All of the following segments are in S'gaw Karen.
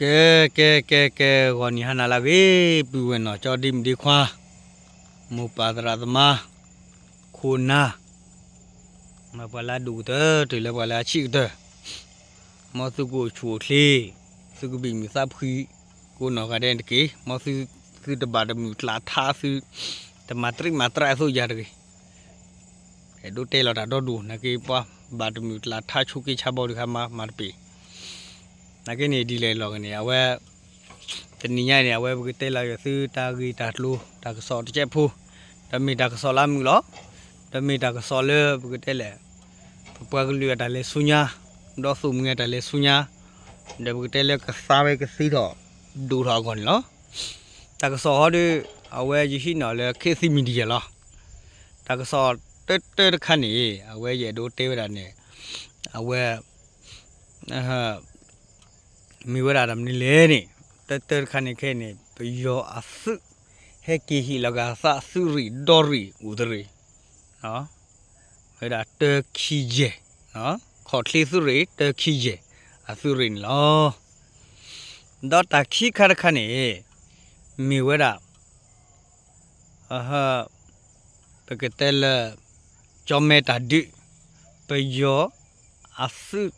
ကဲ ကဲ ကဲ ကဲ ဂီၤနံၤဟါနၤလၢအဂ့ၤ ပုၢ်ဝဲၢ်နီၢ်ကၠီဒ့မုၣ်ဒ့ခွါ မိၢ်ပၢ်သရၣ်သမါ ခိၣ်နၢ် ပှၤလၢအဒိၣ်ကတၢၢ် တုၤလၢပှၤလၢအဆံးကတၢၢ် မ်သုကအိၣ်ဆူၣ်အိၣ်ချ့ သုကဘံၣ်မုာ်သးဖှံ ကိးနီၢ်ဂၤဒဲးတက့ၢ်. မ်သု သုတဘၣ်တမုာ်ကျးထါ သုတမၤတရံးမၤတြးအသိးယၤတဂ့ၤ. အဲၣ်ဒိးတဲလီၤတၢ်ဒီဒူၣ် နာ်က့ပှၤဘၣ်တမုာ်ကျးထါ ဆိးက့ဆါဘီဒုးခါမၤ မၤတပ့ၤ နာ်က့န့ၣ်ဒ်လဲၣ်လီၤကန့ၣ် အဝဲ တနံၤညါအံၤန့ၣ် အဝဲပကတဲလီၤယၤသုတၢ်ဂ့ၢ်တၢ်ကျိၤ တၢ်ကစီၣ်တကဲးဖိ တမ့ၢ်တၢ်ကစီၣ်လၢအမုာ်လီၤ. တမ့ၢ်တၢ်ကစီၣ်လၢပကတဲလဲၣ် ပပှၤကလုာ်အတၢ်လဲၤဆူညါ ဒီးသိၣ်မှံၤအတၢ်လဲၤဆူညါ ဒီးပကတဲလၢကသါဝဲကသ့ထီၣ် ဒိၣ်ထီၣ်အဂီၢ်န့ၣ်လီၤ. တၢ်ကစီၣ်ဟီဒုး အဝဲယဟံးန့ၢ်လၢ ခေတ်သစ် Media လီၤ. တၢ်ကစီၣ်တၢတၢတခါန့ၣ် အဝဲယအဲၣ်ဒိးတဲဝဲဒၣ်န့ၣ် အဝဲ မ့ၢ်ဝဲဒၣ်တၢ်မနုၤလဲၣ်န့ၣ် တၢတၢတခါန့ၣ်ခဲအံၤန့ၣ် ပယီၤအသုး ဟဲက့ၤဟ့ၣ်လီၤက့ၤအသးသုးရ့ၣ်ဒီရ့ၣ်အိၣ်တရ့ၣ် ဝဲဒၣ်တၢခံယဲၢ် ခီၣ်ချ့သုးရ့ၣ် တၢခံယဲၢ် အသုးရ့ၣ်န့ၣ်လီၤ. ဒီးတၢ်ခံခါတခါန့ၣ် မ့ၢ်ဝဲဒၣ် ပကတဲလၢ ကၠီမဲတၢ်ဒုး ပယီၤအသုး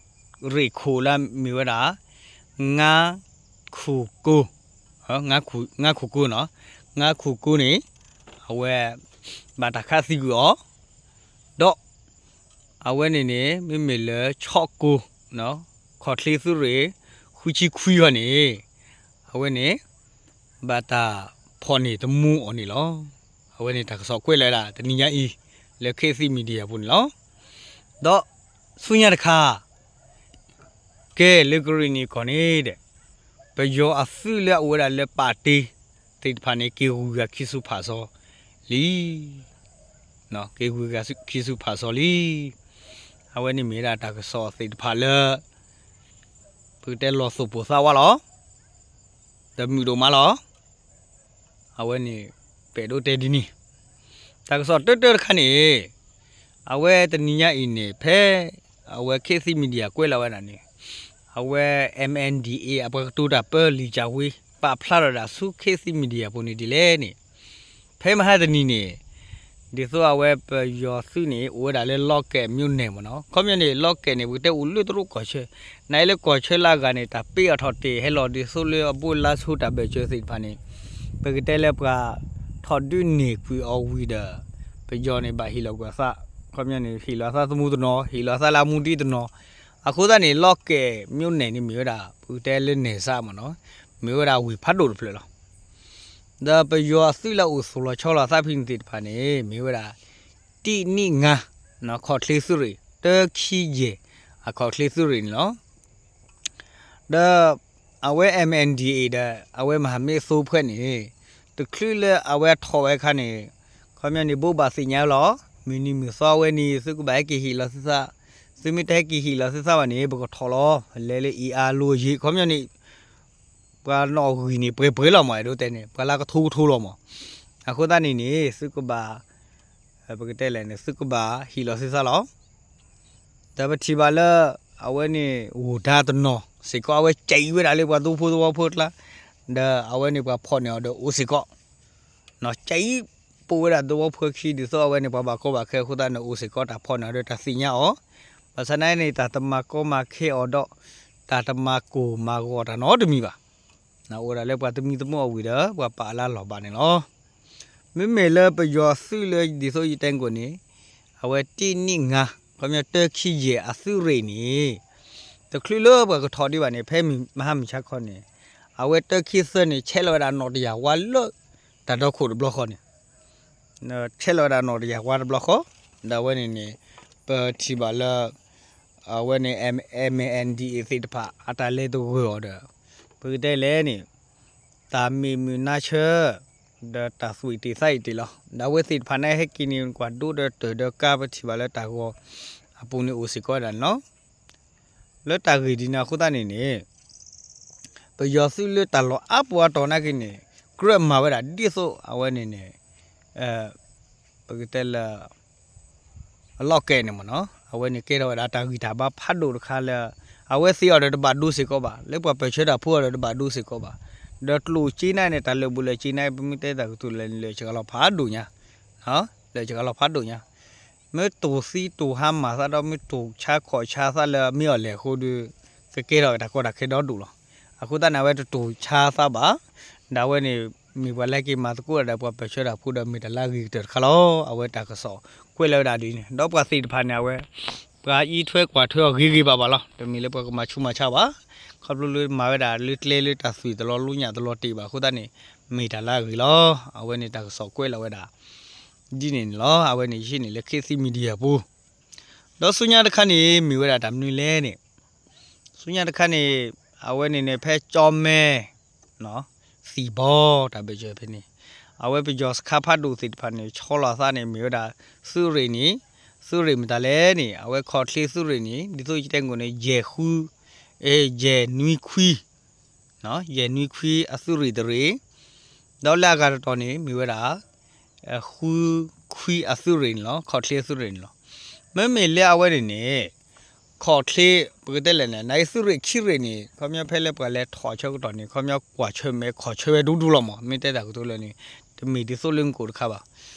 ရ့ၣ်ခိၣ်လၢမ့ၢ်ဝဲဒၣ် ငါးခုကို ငါးခုကိုနီၤ ငါးခုကိုန့ၣ် အဝဲ ဘၣ်တၢ်ခးသံကွံာ်အီၤ ဒီး အဝဲန့ၣ်န့ၣ် မ့မ့ၢ်လၢဆီကိ ခီၣ်ချ့သုးရ့ၣ် ဃုဆံခွံဂၤန့ၣ် အဝဲန့ၣ် ဘၣ်တၢ်ဖီၣ်န့ၢ်သမူအီၤန့ၣ်လီၤ. အဝဲန့ၣ်တၢ်ကစီၣ်ကွဲးလီၤဝဲဒၣ် တနံၤညါအံၤ လၢ ခေတ်သစ် Media အပူၤန့ၣ်လီၤ. ဒီးဆူညါတခါ ကဲလၢကရ့ၣ်နံၣ်ကီၢ်န့ၣ်ဒီး ပယီၤအသုးလၢအအိၣ်ဝဲဒၣ်လၢပာ်တ့သ့ၣ်တဖၣ်န့ၣ် က့ၤဂုၤဂၤခံဆူၣ်ဖးစီလံ က့ၤဂုၤဂၤခံဆူၣ်ဖးစီလံ. အဝဲန့ၣ်မ့ၢ်ဝဲဒၣ်တၢ်ကစီၣ်သ့ၣ်တဖၣ်လၢ ပကတဲလီၤသိၣ်ပိၢ်သးဝးလီၤ. ဒီးမုာ်ဒိၣ်မးလီၤ. အဝဲန့ၣ် ပအဲၣ်ဒိးတဲဒ်န့ၣ် တၢ်ကစီၣ်တၢတၢတခါန့ၣ် အဝဲတနံၤညါအံၤန့ၣ် ဖဲ အဝဲ ခေတ်သစ် Media ကွဲးလီၤဝဲဒၣ်န့ၣ် အဝဲ MNDAA အပှၤကတိၤတၢ်ပၢလံာ်ကၢ်ဝ့ ပာ်ဖျါထီၣ်ဒၣ်ဆူ ခေတ်သစ် Media အပူၤန့ၣ်ဒ်လဲၣ်န့ၣ် ဖဲမဟါတနံၤန့ၣ် ဒ်သိးအဝဲပယီၤသုးန့ၣ် အိၣ်ဝဲဒၣ်လၢ လီၢ်ကဲးမြို့နယ်မ့ၢ်နီၤ ခီပညီန့ၣ် လီၢ်ကဲးန့ၣ် ပကတဲအိၣ်လၢတရူးကီၢ်ဆၢ နလၢကီၢ်ဆၢလၢအဂၤန့ၣ် တၢ်ပ့အီၣ်ထီၣ်တ့ၢ်ဟဲလီၤဒ်သိးလၢအဘိလါဆိတၢ်ဘၢၣ်စၢၤသ့ၣ်တဖၣ်န့ၣ် ပကတဲလၢပှၤထီၣ်ဒုးန့ၢ်ကွံာ်အီၤဝံၤဒီး ပယီၤန့ၣ်ဘၣ်ဟ့ၣ်လီၤကွံာ်အသး ခီပညီန့ၣ် ဟ့ၣ်လီၤအသးသမူတနီၤ ဟ့ၣ်လီၤအသးလၢအမူဒံးတနီၤ အဃိသတးန့ၣ် လီၢ်ကဲးမြို့နယ်န့ၣ်မ့ၢ်ဝဲဒၣ် ပကတဲလၢ နယ်စပ် မ့ၢ်နီၤ မ့ၢ်ဝဲဒၣ်ဝ့ၢ်ဖးဒိၣ်တဖျၢၣ်လီၤ. ဒီးပယီၤအသုးလၢအအိၣ်သူၣ်လီၤဆီလီၤအသးဖဲန့ၣ်သ့ၣ်တဖၣ်န့ၣ် မ့ၢ်ဝဲဒၣ် တံၣ်နံၣ်ငါ ခီၣ်ချ့သုးရ့ၣ် တၢခံယဲၢ် အခီၣ်ချ့သုးရ့ၣ်န့ၣ်လီၤ. ဒီး အဝဲ MNDAA ဒီး အဝဲမဟာမိတ်အသိးဖဲန့ၣ် တချုးလၢအဝဲထီၣ်ဝဲအခါန့ၣ် ခီပညီန့ၣ် ဘိးဘၣ်သ့ၣ်ညါလီၤ မုၢ်နံၤမုၢ်သီအဝဲန့ၣ် သုကဘၣ်ဟဲက့ၤဟ့ၣ်လီၤသုသး သုမ့ၢ်တဟဲက့ၤဟ့ၣ်လီၤသုသးဘၣ်န့ၣ် ပကထီၣ်လီၤ လဲၤလၢအံၤအါလိာ်ယံၤ ခီပညီန့ၣ် ပှၤနီၣ်ဂံၢ်န့ၣ် ပှဲၤပှဲၤလီၤမး အဲၣ်ဒိးတဲန့ၣ် ပှၤလၢကထိကထိလီၤမး အဃိသတးန့ၣ်န့ၣ် သုကဘၣ် ပကတဲလဲၣ်န့ၣ် သုကဘၣ်ဟ့ၣ်လီၤသုသးလီၤ. ဒီးပထံၣ်ဘၣ်လၢ အဝဲန့ၣ် ဂိၢ်ဒါတနီၤစ့ၢ်ကီး အဝဲကဲအံၤဝဲဒၣ်လၢပှၤသဝီဖိသဝီဖိအကျါ ဒီးအဝဲန့ၣ်ပှၤဖီၣ်န့ၢ်အီၤဒီးအိၣ်စ့ၢ်ကီး ကဲအံၤပိာ်ဝဲဒၣ်သဝီဖိခံ ဒ်သိးအဝဲန့ၣ် ပှၤဘၣ်ကီဘၣ်ခဲအဃိသတးန့ၣ် အိၣ်စ့ၢ်ကီးတၢ်ဖီၣ်န့ၢ်အီၤဒီးတၢ်သ့ၣ်ညါအီၤ ဘၣ်ဆၣ်သနာ်က့န့ၣ် တၢ်တမၤကီမၤခဲအီၤဒီး တၢ်တမၤကိၢ်မၤဂီၤတၢ်နီတမံၤဘၣ် အိၣ်ဝဲဒၣ်လၢပှၤသမံသမိးအဝံၤဒီး ပှၤပာ်အလါလီၢ်ဘၣ်န့ၣ်လီၤ. မ့မ့ၢ်လၢပယီၤသုးလၢဒ်သိးယတဲကိးန့ၣ် အဝဲတံၣ်နံၣ်ငါ ခီပညီတၢခံယဲၢ်အသုးရ့ၣ်န့ၣ် တချုးလၢပှၤကထီၣ်ဒံးဘၣ်န့ၣ် ဖဲမဟါမုၢ်ဆါခီန့ၣ် အဝဲတၢခံသၢန့ၣ် ဆဲးလီၤဝဲဒၣ်နီၣ်တယၢ်ဝါလၢ တၢ်ဒီခိၣ်တဘျီဃီန့ၣ် ဆဲးလီၤဝဲဒၣ်နီၣ်တယၢ်ဝါတဘျီဃီ ဒီးအဝဲန့ၣ်န့ၣ် ပထံၣ်ဘၣ်လၢ အဝဲန့ၣ် MNDAA သ့ၣ်တဖၣ် အတၢ်လဲၤသဂၢၢ်အီၤဒီး ပကတဲလဲၣ်န့ၣ် တၢ်မ့ၢ်မုာ်နါဆၢ ဒီးတၢ်သွံၣ်တ့ၢ်သးအံၤတ့ၢ်လီၤ. ဒီးအဝဲသ့ၣ်တဖၣ်န့ၣ်ဟဲက့ၤန့ၣ် ကွၢ်ဒိဒီးတၢ်ဒိးကါပထံၣ်ဘၣ်လၢတၢ်ဂီၤအပူၤန့ၣ်အိၣ်စ့ၢ်ကီးဝဲဒၣ်န့ၣ်လီၤ. လၢတၢ်ဂ့ၢ်ဒ်န့ၣ်အဃိသတးန့ၣ်န့ၣ် ပယီၤသုးလၢတၢ်လီၢ်အါပူၤအါတီၤနာ်က့န့ၣ် ကြၢးမၤဝဲဒၣ်ဒ်သိးအဝဲန့ၣ်န့ၣ် ပကတဲလၢ အလီၢ်ကဲန့ၣ်မ့ၢ်နီၤ အဝဲန့ၣ်ကဲထီၣ်ဝဲဒၣ်တၢ်ဂံၢ်တၢ်ဘါဖးဒိၣ်တခါလၢ အဝဲသ့ၣ်အီၤဒီးတဘၣ်ဒိစ့ၢ်ကီးဘၣ်, လၢပှၤပၢၢ်ဆၢတၢ်ဖိအီၤဒီးတဘၣ်ဒိစ့ၢ်ကီးဘၣ်. ဒီးကျိၣ်စ့န့ၣ် တၢ်လၢာ်ဘူးလၢာ်စ့န့ၣ် ပမ့ၢ်တဲတၢ်ကတိၤလၢာ်စှၤလီၤဖးဒိၣ်ညါ, လၢာ်စှၤလီၤဖးဒိၣ်ညါ. မ့ၢ်တိၢ်သံတိၢ်ဟါမၢ်သးဒီး မ့ၢ်တိၢ်ဆါခီၣ်ဆါသးလၢမ့ၢ်အီၤလဲၣ်အဃိဒီး ကကဲထီၣ်တၢ်ကီတၢ်ခဲဒီဒိၣ်လီၤ. အဃိသတးန့ၣ် အဝဲတတိၢ်ဆါသးဘၣ်, ဒီးအဝဲန့ၣ် မ့ၢ်ပှၤလၢက့ၤမၤသကိးဒီးပှၤပၢၢ်ဆၢတၢ်ဖိဒီးမ့ၢ်တၢ်လၢအဂ့ၤကတၢၢ်တခါလီၤ. အဝဲတၢ်ကစီၣ်ကွဲးလီၤဝဲဒၣ်ဒ်န့ၣ် ဒီးပှၤသ့ၣ်တဖၣ်န့ၣ် အဝဲ ပှၤအံးထွဲကွၢ်ထွဲအီၤဂ့ၤဂ့ၤဘၣ်ဘၣ်လီၤ. တမ့ၢ်လၢပှၤကမၤဆူးမၤဆါဘၣ်, ခီဖျိလၢမၤဝဲဒၣ်လၢကျဲလၢတၢ်သွံၣ်တလီၤ လၢညၣ်တလီၤတ့ၢ်ဘၣ်အဃိသတးန့ၣ် မ့ၢ်တၢ်လၢအဂ့ၤလီၤ. အဝဲန့ၣ်တၢ်ကစီၣ်ကွဲးလီၤဝဲဒၣ် ဒ်န့ၣ်န့ၣ်လီၤ. အဝဲန့ၣ်ယဟံးန့ၢ်လၢ ခေတ်သစ် Media ပူၤ, ဒီးဆူညါတခါန့ၣ် မ့ၢ်ဝဲဒၣ်တၢ်မနုၤလဲၣ်န့ၣ်, ဆူညါတခါန့ၣ် အဝဲန့ၣ်န့ၣ် ဖဲကၠီမဲ သံၣ်ဘီတၢ်ဘၢၣ်စၢၤဖဲန့ၣ်, အဝဲပယီၤစခါဖးဒိၣ်သ့ၣ်တဖၣ်န့ၣ် ဆီလီၤအသးန့ၣ် မ့ၢ်ဝဲဒၣ် သုးရ့ၣ်န့ၣ်, သုးရ့ၣ်မတၤလဲၣ်န့ၣ် အဝဲခီၣ်ချ့သုးရ့ၣ်န့ၣ် ဒ်သိးယတဲကိၣ်န့ၣ် ယဲၢ်ဃု, ယဲၢ်နွံခွံ ယဲၢ်နွံခွံအသုးရ့ၣ်တရ့ၣ်, ဒီးလၢအဂၤတတီၤန့ၣ် မ့ၢ်ဝဲဒၣ် ဃုခွံအသုးရ့ၣ်န့ၣ်လီၤ. ခီၣ်ချ့အသုးရ့ၣ်န့ၣ်လီၤ. မ့မ့ၢ်လၢအဝဲန့ၣ်န့ၣ် ခီၣ်ချ့ ပကတဲလဲၣ်န့ၣ် နသုးရ့ၣ်ခံရ့ၣ်န့ၣ် ခီပညီဖဲလၢပှၤလဲၤထီၣ်ဆၢကတီၢ်န့ၣ် ခီပညီကွၢ်ဆၢမဲာ်ခီၣ်ဆၢဝဲဒူဒူလီၤမး. မ့ၢ်တဲတၢ်ကတိၤလၢန့ၣ် တမ့ၢ်ဒ်သိးလၢမုၢ်ကိၣ်တခါဘၣ်.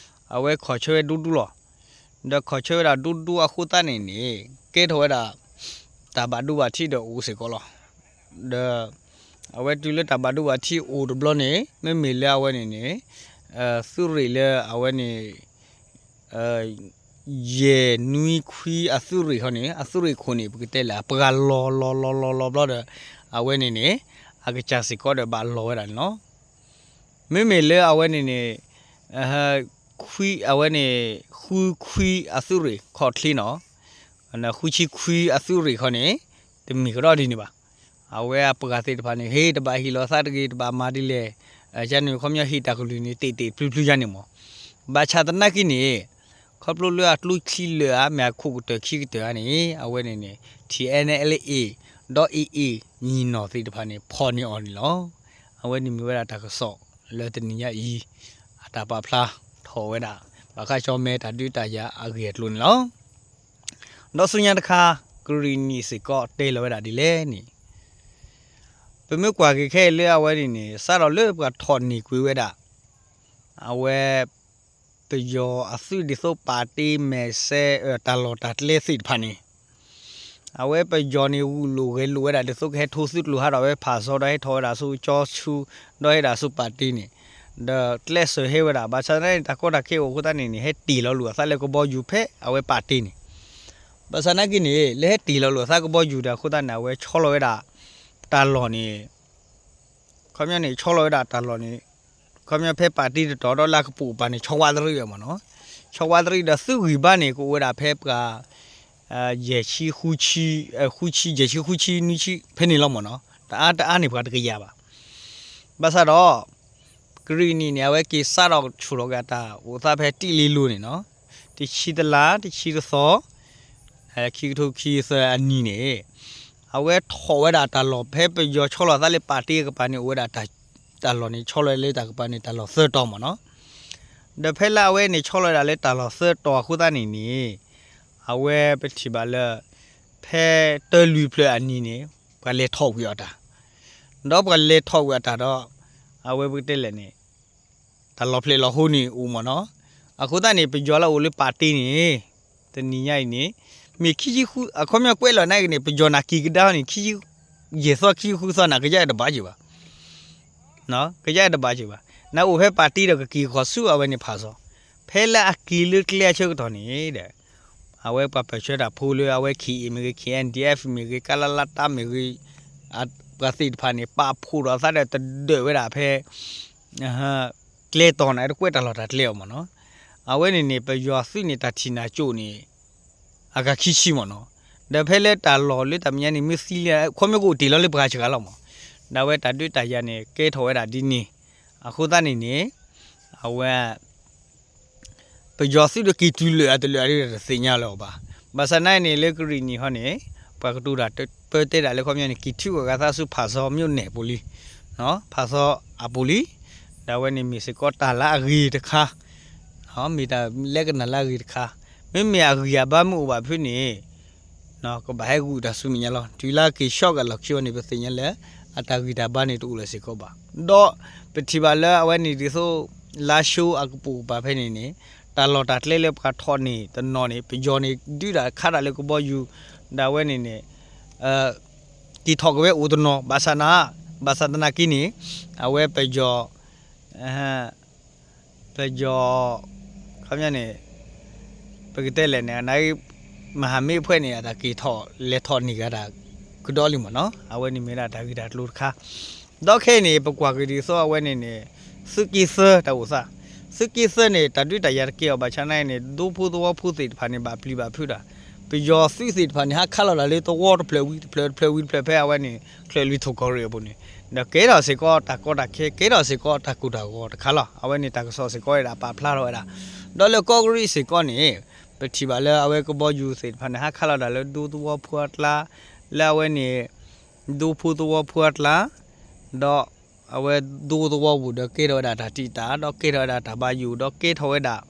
အဝဲခီၣ်ဆၢဝဲဒူဒူလီၤ. ဒီးခီၣ်ဆၢဝဲဒၣ်ဒူဒူအဃိသတးန့ၣ်န့ၣ် ကဲထီၣ်ဝဲဒၣ် တၢ်ဘၣ်ဒိဘၣ်ထံးဒီးအိၣ်စ့ၢ်ကီးလီၤ. ဒီး အဝဲတုၤလၢတၢ်ဘၣ်ဒိဘၣ်ထံးအိၣ်တဘျီန့ၣ် မ့မ့ၢ်လၢအဝဲန့ၣ်န့ၣ် သုးရ့ၣ်လၢအဝဲန့ၣ် ယဲၢ်နွံခွံအသုးရ့ၣ်ခီန့ၣ် အသုးရ့ၣ်ခိၣ်န့ၣ် ပကတဲလဲၣ် အပှၤလီၤလီၤလီၤလီၤလီၤဘျီဒီး အဝဲန့ၣ်န့ၣ် အကစၢ်စ့ၢ်ကီးဒီးဘၣ်လီၤဝဲဒၣ်န့ၣ်လီၤ. မ့မ့ၢ်လၢအဝဲန့ၣ်န့ၣ် ခွံ အဝဲန့ၣ် ဃုခွံအသုးရ့ၣ်ခီၣ်ချ့နီၤ, ဃုဆံခွံအသုးရ့ၣ်ခီန့ၣ် တမ့ၢ်ကဒီးဒ်န့ၣ်ဘၣ်. အဝဲအပှၤသ့ၣ်တဖၣ်န့ၣ် ဟ့ၣ်တဘၣ်ဟ့ၣ်လီၤသးတဂ့ၤ တဘၣ်မၤဒ်လဲၣ်, ကန့ၣ်ခီပညီဟ့ၣ်တၢ်ကလုၢ်န့ၣ် တ့ၢ်တ့ၢ်ဖျုဖျုယါန့ၣ်မး. ဘၣ်ဆၣ်သနာ်က့န့ၣ် ခီဖျိလၢအကျိချံလၢာ်ဧါ မ့ၢ်အခိၣ်ကတၢၢ်ခံကတၢၢ်ဧါန့ၣ် အဝဲန့ၣ်န့ၣ် ထံၣ်အဲၣ်နဲၣ်အဲလ်အ့ၣ် ဒီးအ့ၣ်အ့ၣ် ညီၣ်နီၢ်သ့ၣ်တဖၣ်န့ၣ် ဖီၣ်န့ၢ်အီၤန့ၣ်လီၤ. အဝဲန့ၣ်မ့ၢ်ဝဲဒၣ်တၢ်ကစီၣ်လၢတနံၤညါအံၤ အတၢ်ပာ်ဖျါထီၣ်ဝဲဒၣ် ဘၣ်ဃးကၠီမဲတၢ်ဒုးတၢ်ယၤအဂ့ၢ်အကျိၤန့ၣ်လီၤ. ဒီးဆူညါတခါ ကရံၣ်နံၣ်စ့ၢ်ကီးတဲလီၤဝဲဒၣ်ဒ်လဲၣ်န့ၣ် ပမ့ၢ်ကွၢ်က့ၤခဲအံၤလၢအဝဲန့ၣ်န့ၣ် စးထီၣ်လၢပှၤထီၣ်န့ၢ်ကွံာ်ဝဲဒၣ် အဝဲ ပယီၤအသုးဒ်သိးပာ်တ့မဲာ်စဲ တၢ်လီၢ်တၢ်ကျဲသ့ၣ်တဖၣ်န့ၣ် အဝဲပယီၤန့ၣ် ဂုာ်လိာ်ဂဲၤလိာ်ဝဲဒၣ်ဒ်သိးကဟဲထိသုးကျိၤဟးထီၣ်ဝဲဖၣ်စီဒီးဟဲထီၣ်ဝဲဒၣ်ဆူကၠီဆူ ဒီးဟဲဒၣ်ဆူပာ်တ့န့ၣ် ဒီးကျဲးစၢးဟဲဝဲဒၣ် ဘၣ်ဆၣ်သနာ်က့န့ၣ် တၢ်ကီတၢ်ခဲအိၣ်အဃိသတးန့ၣ်န့ၣ် ဟဲတ့ၢ်လီၤလိာ်အသးလၢကဘီယူၤဖဲအဝဲပာ်တ့န့ၣ် ဘၣ်ဆၣ်သနာ်က့န့ၣ် လၢဟဲတ့ၢ်လီၤလိာ်အသးကဘီယူၤဒီးအဃိသတးန့ၣ် အဝဲဆီလီၤဝဲဒၣ် တၢ်လီၢ်န့ၣ် ခီပညီန့ၣ် ဆီလီၤဝဲဒၣ်တၢ်လီၢ်န့ၣ် ခီပညီဖဲပာ်တ့တတီၤဒီးလၢအကပိာ်ပာ်န့ၣ် ဆီဝါသရံးဝဲမ့ၢ်နီၤ, ဆီဝါသရံးဒီးသုးဂံၢ်ဘါန့ၣ် ကအိၣ်ဝဲဒၣ်ဖဲပှၤ ယဲၢ်ဆံဃုဆံ ဃုဆံ ယဲၢ်ဆံဃုဆံနွံဆံဖဲန့ၣ်လီၤမ့ၢ်နီၤ, တအါတအါန့ၣ်ပှၤတကယၤဘၣ်. ဘၣ်ဆၣ်ဒီး ကရံၣ်နံၣ်န့ၣ် အဝဲက့ၤစးထီၣ်ဆူၣ်ထီၣ်က့ၤအတၢ်အိၣ်သးဖဲတံၢ်လ့လိၤန့ၣ်နီၤ, တဆံတလါ တဆံတသီ ခံကထိခံဆံသၢအနံၣ်န့ၣ် အဝဲထီၣ်ဝဲဒၣ်တၢ်လီၢ်ဖဲပယီၤဆီလီၤသးလၢပာ်တ့အကပၤန့ၣ် အိၣ်ဝဲဒၣ်တၢ်လီၢ်န့ၣ် ဆီလီၤလၢတၢ်ကပၤန့ၣ် တၢ်လီၢ်သၢတီၤမ့ၢ်နီၤ. ဒီးဖဲလၢအဝဲန့ၣ် ဆီလီၤဝဲဒၣ်လၢတၢ်လီၢ်သၢတီၤအဃိသတးန့ၣ်န့ၣ် အဝဲပထံၣ်ဘၣ်လၢ ဖဲတၢလွံၢ်ဖျၢၣ်အနံၤန့ၣ် ပှၤလဲၤထီၣ်ကွံာ်အီၤတၢ်, ဒီးပှၤလဲၤထီၣ်ကွံာ်အီၤတၢ်ဒီး အဝဲပကတဲလဲၣ်န့ၣ် တၢ်လီၢ်ဖျဲၣ်လီၤဟိန့ၣ်အိၣ်မ့ၢ်နီၤ. အဃိသတးန့ၣ် ပယီၤလၢအိၣ်လၢပာ်တ့န့ၣ် တနံၤညါအံၤန့ၣ် မ့ၢ်ခံဆံဃု အခီပညီကွဲးလီၤနာ်က့န့ၣ် ပယီၤနၤက့ၤကဒါန့ၣ် ခံဆံယဲၢ်သီ ခံဆံဃုသီန့ၣ် ကယါတဘၣ်က့ၤဘၣ်, ကယါတဘၣ်က့ၤဘၣ်. နအိၣ်ဖဲပာ်တ့ဒီးကက့ၤဃီၤဆူအဝဲန့ၣ်ဖးစီ, ဖဲလၢအက့ၤလၢကျဲအဆၢကတီၢ်န့ၣ်ဒီး အဝဲပှၤပၢၢ်ဆၢတၢ်ဖိလၢအဝဲ ခ့ၣ်အ့ၣ် မ့ၢ်ဂ့ၤ ခ့ၣ်အဲၣ်ဒံၣ်အ့ၣ် မ့ၢ်ဂ့ၤ ကလလ တၢ်မ့ၢ်ဂ့ၤ ပှၤသ့ၣ်တဖၣ်န့ၣ် ပာ်ဖှိၣ်ဒီးအသးဒီးတဒၢးဝဲဒၣ်ဖဲ ကျဲတီၤန့ၣ် တကွဲးတၢ်လီၢ်တၢ်ကျဲအီၤမ့ၢ်နီၤ. အဝဲန့ၣ်န့ၣ် ပယီၤသုးန့ၣ် တၢ်ထံၣ်နၢ်ကၠိၣ်န့ၣ် အဂၤခံဆံမ့ၢ်နီၤ. ဒီးဖဲလၢတၢ်လီၢ်လၢတၢ်မဲာ်ညါန့ၣ် မ့ၢ်သံလၢ ခီပညီကအိၣ်တ့ၢ်လီၤလၢပှၤစှၤလီၤမ့ၢ်, ဒီးအဝဲတၢ်ဒုးတၢ်ယၤန့ၣ် ကဲထီၣ်ဝဲဒၣ်ဒ်န့ၣ် အဃိသတးန့ၣ်န့ၣ် အဝဲ ပယီၤသုးဒီးက့ၤတုၤလၢာ်အတလၢာ်အဒုးတသ့ၣ်ညါလၢၤအီၤဘၣ်. ဘၣ်ဆၣ်နာ်န့ၣ်လၢကရံၣ်နံၣ်ဟီန့ၣ် ပှၤကတိၤတၢ်ပၢတဲဒၣ်လၢခီပညီန့ၣ် က့ၤထုးကွံာ်အသးဆူဖးစီ မြို့နယ် ပူၤလံ, ဖးစီအပူၤလံ. ဒီးအဝဲန့ၣ်မ့ၢ်စ့ၢ်ကီးတၢ်လၢအဂ့ၤတခါ, မ့ၢ်တၢ်လၢကနၣ်လၢအဂ့ၤတခါ, မ့မ့ၢ်အဂံၢ်အဘါမ့ၢ်အိၣ်ဘၣ်ဖုန့ၣ် ကဘၣ်ဟဲဂုာ်တၢ်ဆူမဲာ်ညါလီၤ. တုၤလၢက့ၤ shock အလီၢ်ခံဝဲန့ၣ် ပသ့ၣ်ညါလၢ အတၢ်ဂံၢ်တၢ်ဘါန့ၣ်တအိၣ်လၢၤစ့ၢ်ကီးဘၣ်. ဒီးပထံၣ်ဘၣ်လၢအဝဲန့ၣ်ဒ်သိး လါၡိအကပိာ်ကပၤဖဲန့ၣ်န့ၣ် တၢ်လီၢ်တၢ်ကျဲလၢပှၤထီၣ်န့ၢ်တနီၤန့ၣ် ပယီၤန့ၣ် ဒုးတၢ်ခးတၢ်လၢကဘီယူၤ ဒီးအဝဲန့ၣ်န့ၣ် က့ၤထီၣ်က့ၤဝဲအိၣ်တနီၤ ဘၣ်ဆၣ်နၤ ဘၣ်ဆၣ်သနာ်က့န့ၣ် အဝဲပယီၤ ပယီၤ ခီပညီန့ၣ် ပကတဲလဲၣ်န့ၣ် အန မဟာမိတ်အဖွဲ့န့ၣ် အတၢ်က့ၤထီၣ်လဲၤထီၣ်န့ၢ်ဂၤတၢ်ကဒီးလံမ့ၢ်နီၤ. အဝဲန့ၣ်မ့ၢ်ဒၣ်တၢ်ဂ့ၢ်တၢ်ကျိၤတခါ ဒီးခဲအံၤန့ၣ် ပကွၢ်က့ၤဒ်သိးအဝဲန့ၣ်န့ၣ် သုးက့သၢတၢ်အိၣ်သး သုးက့သၢန့ၣ် တၢ်ဒုးတၢ်ယၤတကဲအီၤဘၣ်ဆၣ်နာ်အံၤန့ၣ် ဒူဖိသဝီဖိသ့ၣ်တဖၣ်န့ၣ် ဘၣ်ပျံၤဘၣ်ဖုးတၢ် ပယီၤသုးသ့ၣ်တဖၣ်န့ၣ် ဟးခးလီၤတၢ်လၢသဝီတဖျၢၣ်ဝံၤတဖျၢၣ် တဖျၢၣ်ဝံၤတဖျၢၣ်ဖဲအဝဲန့ၣ် ချၢၣ်လွံၢ်ထူၣ်ကီၢ်ရ့ၣ်အပူၤန့ၣ် ဒီးကဲထီၣ်စ့ၢ်ကီးတၢ်ကီတၢ်ခဲ ကဲထီၣ်စ့ၢ်ကီးတၢ်ကိၢ်တၢ်ဂီၤတခါလီၤ. အဝဲန့ၣ်တၢ်ကစီၣ်စ့ၢ်ကီးဝဲဒၣ်ပာ်ဖျါထီၣ်ဝဲဒၣ် ဒီးလၢကီၢ်ကရံးစ့ၢ်ကီးန့ၣ် ပထံၣ်ဘၣ်လၢအဝဲကဘီယူၤသ့ၣ်တဖၣ်န့ၣ် ဟးခးလီၤတၢ်လၢဒူသဝီဖိအကျါ လၢအဝဲန့ၣ် ဒူဖိသဝီဖိအကျါ ဒီးအဝဲဒူသဝီပူၤဒီးကဲထီၣ်ဝဲဒၣ်တၢ်တံာ်တာ် ဒီးကဲထီၣ်ဝဲဒၣ်တၢ်ဘၣ်ယိၣ် ဒီးကဲထီၣ်ဝဲဒၣ်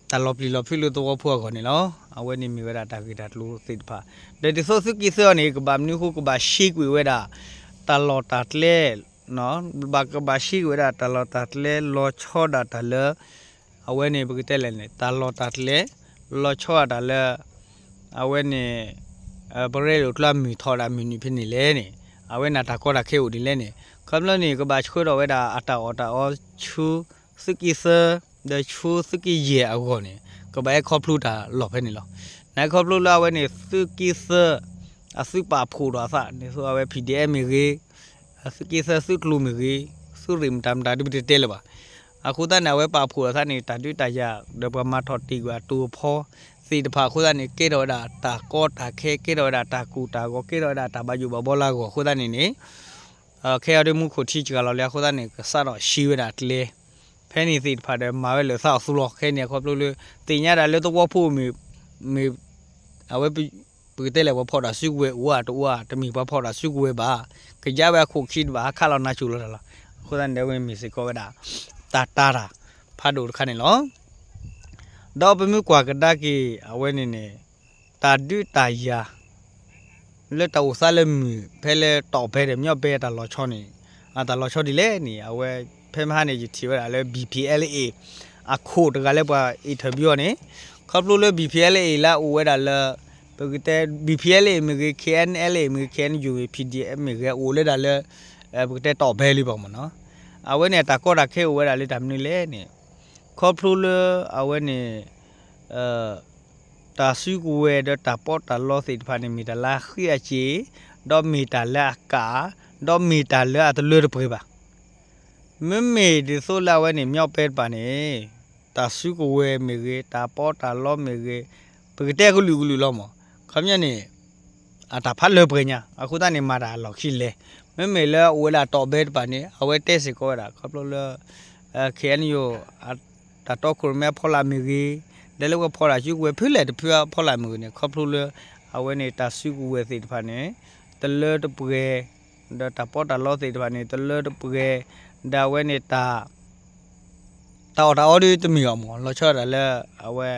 တၢ်လီၤပျံၤလီၤဖုးလၢသဝီဖိအဂီၢ်န့ၣ်လီၤ. အဝဲန့ၣ်မ့ၢ်ဝဲဒၣ်တၢ်ဂ့ၢ်တၢ်ကျိၤသ့ၣ်တဖၣ် ဒီးဒ်သိးသုးက့သၢအံၤန့ၣ် ကဘၣ်မနုၤဃိကဘၣ်ရှဲကွံာ်ဝဲဒၣ် တၢ်လီၢ်တၢ်ကျဲ ဘၣ်ကဘၣ်ရှဲကွံာ်ဝဲဒၣ်တၢ်လီၢ်တၢ်ကျဲလီၤဆီဒၣ်တၢ်လၢ အဝဲန့ၣ်ပကတဲလဲၣ်န့ၣ် တၢ်လီၢ်တၢ်ကျဲ လီၤဆီဒၣ်တၢ်လၢ အဝဲန့ၣ် ပရဲလိာ်ကျါမုၢ်ထီၣ်ဒၣ်မုၢ်နုာ်ဖဲန့ၣ်လဲၣ်န့ၣ် အဝဲန့ၣ်တၢ်ကီတၢ်ခဲအိၣ်ဒ်လဲၣ်န့ၣ် ခီဖျိန့ၣ် ကဘၣ်ဆှၢထီၣ်ဝဲဒၣ်အတၢ်အီၣ်တၢ်အီဆူ သုးက့သၢ ဒီးဆူသုးက့ယဲၢ်အဂီၢ်န့ၣ် ကဘၣ်ဟဲခီဖျိတၢ်လီၢ်ဖဲန့ၣ်လီၤ. နခီဖျိလၢအဝဲန့ၣ် သုးက့သၢ အသုးပာ်ဖှိၣ်ဒီးအသး ဒ်သိးအဝဲ PDF မ့ၢ်ဂ့ၤ သုးက့သၢသုးကျိၤမ့ၢ်ဂ့ၤ သုးရ့ၣ်မတၤမတၤဒ်ပတတဲလၢၤဘၣ်. အဃိသတးန့ၣ် အဝဲပာ်ဖှိၣ်အသးန့ၣ် တၢ်ဒုးတၢ်ယၤ ဒီးပှၤမၤထီၣ်တ့ၢ်ကွံာ်အတိာ်အဖီသ့ၣ်တဖၣ်အဃိသတးန့ၣ် ကဲထီၣ်ဝဲဒၣ်တၢ်ကီတၢ်ခဲ ကဲထီၣ်ဝဲဒၣ်တၢ်ကိၢ်တၢ်ဂီၤ ကဲထီၣ်ဝဲဒၣ်တၢ်ဘၣ်ယိၣ်ဘၣ်ဘီလၢအဂီၢ်အဃိသတးန့ၣ်န့ၣ် ခဲအံၤဒ်မူခိၣ်ထံစှၤလီၤလံအဃိသတးန့ၣ် ကစးထီၣ်ရှဲဝဲဒၣ်ကျဲ ဖဲန့ၣ်သ့ၣ်တဖၣ်ဒီးမၤဝဲလၢာ်သးအီၤသူလီၤ. ခဲအံၤန့ၣ် ခီဖျိလၢ သ့ၣ်ညါဒၣ်လၢသဝီဖိမ့ၢ် မ့ၢ် အဝဲ ပကတဲလဲၣ် ပှၤဖီၣ်တၢ်စုကဝဲၤအိၣ်ဧါတအိၣ်ဧါ တမ့ၢ်ပှၤဖီၣ်တၢ်စုကဝဲၤဘၣ်. ကယါဝဲအခိၣ်ခံတဘၣ် ဟးခးလီၤနါစိၤလီၤတၢ်လီၤ. အဃိသတးန့ၣ် အဝဲမ့ၢ်စ့ၢ်ကီးဝဲဒၣ် တၢ်တာ်တၢ်ဖးဒိၣ်တခါန့ၣ်လီၤ. ဒီးပမ့ၢ်ကွၢ်ကဒါက့ၤအဝဲန့ၣ်န့ၣ် တၢ်ဒုးတၢ်ယၤ လၢတၢ်အိၣ်သးလၢမုၢ် ဖဲလၢတီၢ်ဖဲဒီး မၠီၣ်ပဲအတၢ်လီၤဆီန့ၣ် အတၢ်လီၤဆီဒ်လဲၣ်န့ၣ် အဝဲ ဖဲမဟါန့ၣ် ယထံၣ်ဝဲဒၣ်လၢ ဘံၣ်ပံၣ်အဲလ်အ့ၣ် အခိၣ်တဂၤလၢပှၤ interview အီၤန့ၣ် ခီဖျိလၢ ဘံၣ်ပံၣ်အဲလ်အ့ၣ် လၢအအိၣ်ဝဲဒၣ်လၢ ပကတဲ ဘံၣ်ပံၣ်အဲလ်အ့ၣ် မ့ၢ်ဂ့ၤ ခ့ၣ်အဲၣ်အၣ်အၣ်လ်အ့ၣ် မ့ၢ်ဂ့ၤ ခ့ၣ်အဲၣ်ယူၣ် မ့ၢ် PDF မ့ၢ်ဂ့ၤ အိၣ်လၢဒၣ်လၢ ပကတဲတီၢ်ဖဲလံဘၣ်မ့ၢ်နီၤ. အဝဲန့ၣ် တၢ်ကီတၢ်ခဲအိၣ်ဝဲဒၣ်လၢတၢ်မနုၤလဲၣ်န့ၣ် ခီဖျိလၢအဝဲန့ၣ် တၢ်စုကဝဲၤဒီးတၢ်ပီးတၢ်လီသ့ၣ်တဖၣ်န့ၣ် မ့ၢ်တၢ်လၢအဃံအစ့ၢ်, ဒီးမ့ၢ်တၢ်လၢအကး, ဒီးမ့ၢ်တၢ်လၢအတလၢတပှဲၤဘၣ်. မ့မ့ၢ်ဒ်သိးလၢအဝဲန့ၣ် မၠီၣ်ပဲတပၤန့ၣ် တၢ်စုကဝဲၤမ့ၢ်ဂ့ၤ, တၢ်ပီးတၢ်လီမ့ၢ်ဂ့ၤ, ပကတဲကလုာ်ကလုာ်လီၤမး, ခီပညီန့ၣ် အတၢ်ဖးလၢပှဲၤညါ, အဃိသတးန့ၣ် မၤတၢ်အလီၢ်ခံလဲၣ်. မ့မ့ၢ်လၢအအိၣ်ဝဲဒၣ်တီၢ်ဖဲတပၤန့ၣ် အဝဲတဲစ့ၢ်ကီးဝဲဒၣ် ခီဖျိလၢ ခဲအၣ်ယူၣ် တၢ်တီခိၣ်ရိၣ်မဲအဖီလာ်မ့ၢ်ဂ့ၤ, ဒီးလၢပှၤဖီၣ်တၢ်စုကဝဲၤဖဲလဲၣ်တဖုအဖီလာ်မ့ၢ်ဂ့ၤန့ၣ် ခီဖျိလၢ အဝဲန့ၣ်တၢ်စုကဝဲၤသ့ၣ်တဖၣ်န့ၣ် တလၢတပှဲၤ, ဒီးတၢ်ပီးတၢ်လီသ့ၣ်တဖၣ်န့ၣ် တလၢတပှဲၤ, ဒီးအဝဲန့ၣ်တၢ် တၢ်အီၣ်တၢ်အီဒီးတမ့ၢ်အီၤမး, လီၤဆီဒၣ်တၢ်လၢ အဝဲ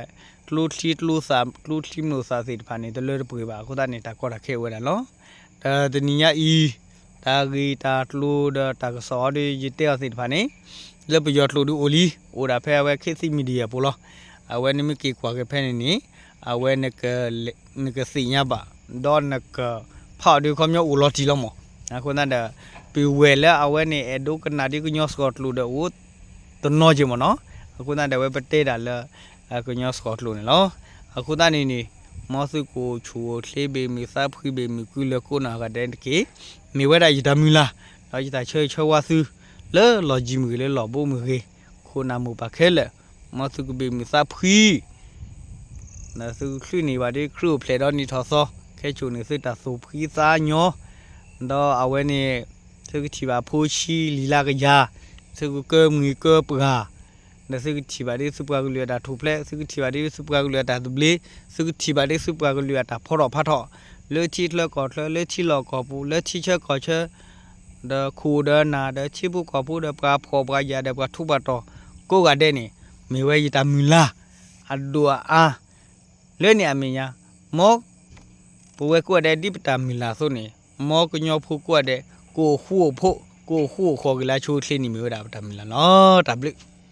ကျိချံကျိသၣ် ကျိချံမျိာ်သၣ်သ့ၣ်တဖၣ်န့ၣ် တလၢတပှဲၤဘၣ်. အဃိသတးန့ၣ် တၢ်ကီတၢ်ခဲအိၣ်ဝဲဒၣ်လီၤ. ဒီးတနံၤညါအံၤ တၢ်ဂ့ၢ်တၢ်ကျိၤဒီးတၢ်ကစီၣ်အီၤဒီး ယတဲအီၤသ့ၣ်တဖၣ်န့ၣ် လၢပယီၤကျိာ်ဒုးအိၣ်လံ, အိၣ်ဒၣ်ဖဲအဝဲ ခေတ်သစ် Media ပူၤလီၤ. အဝဲနမ့ၢ်က့ၤကွၢ်က့ၤဖဲန့ၣ်န့ၣ် အဝဲ နကသ့ၣ်ညါဘၣ်, ဒီးနကဖးအီၤဒုးခီပညီအိၣ်လီၤတံၢ်လီၤမး. အဃိသတးဒီး ပဝဲၢ်လၢအဝဲန့ၣ် အဲၣ်ဒိးကနၣ်ဒ်ကညီစှီၤကျိာ်ဒီးအိၣ်တနီၤက့ၤမးနီၤ. အဃိသတးဒီး အဝဲပတဲဒၣ်လၢ ကညီစှီၤကျိာ်န့ၣ်လီၤ. အဃိသတးန့ၣ်န့ၣ် မ်သုကအိၣ်ဆူၣ်အိၣ်ချ့ဘၣ်မုာ်သးဖှံဘၣ်မုာ် ကုလၢကိးနီၢ်ဂၤဒဲးတက့ၢ်. မ့ၢ်ဝဲဒၣ်ယတၢ်မုၢ်လၢ် ဒီးယတၢ်ဆၢဂ့ၤဆၢဝါသု လၢလီၢ်ယံၤမ့ၢ်ဂ့ၤ လၢလီၢ်ဘူးမ့ၢ်ဂ့ၤ, ခိၣ်နၢ်မိၢ်ပၢ်ခဲလၢာ် မ်သုကဘၣ်မုာ်သးဖှံ ဒီးသုကချုးန့ၢ်ဘၣ်ဒ်ခရံာ်အိၣ်ဖျဲၣ်ဒီးနံၣ်ထီၣ်သီ, ခဲကိာ်န့ၣ်သုတၢ်သူၣ်ဖှံသးညီ, ဒီးအဝဲန့ၣ် သုကထံၣ်ဘၣ်ဖိဆံလံာ်လၢကယၤ, သုကကၢမုၢ်ကၢပှၤ, ဒီးသုကထံၣ်ဘၣ်ဒ်သုပှၤကလုာ်အတၢ်ထူၣ်ဖျဲး, သုကထံၣ်ဘၣ်ဒ်သုပှၤကလုာ်အတၢ်သဘျ့, သုကထံၣ်ဘၣ်ဒ်သုပှၤကလုာ်အတၢ်ဖီထီၣ်ဖးထီၣ်, လၢထံချၢကီၢ်ချၢ, လၢထံလီၢ်ကီၢ်ပူၤ, လၢထံဆၢကီၢ်ဆၢ ဒီးခိၣ်ဒီးနၢ် ဒီးထံဖိကီၢ်ဖိ ဒီးပှၤဖှီၣ်ပှၤယာ် ဒီးပှၤထူးပှၤတီၤ ကိးဂၤဒဲးန့ၣ် မ့ၢ်ဝဲယတၢ်မုၢ်လၢ် အဒိၣ်အအါ လၢန့ၣ်အမဲာ်ညါ, မ် ပဝဲကိးဂၤဒဲးဒ်ပတၢ်မုၢ်လၢ်အသိးန့ၣ်, မ်ကညီဖိကိးဂၤဒဲး ကအိၣ်ဃူအိၣ်ဖိး ကအိၣ်ဃူအိၣ်ဃီၤက့ၤလၢအဆိအချ့န့ၣ် မ့ၢ်ဝဲဒၣ်ပတၢ်မုၢ်လၢ်လီၤ. တၢ်ဘျုး.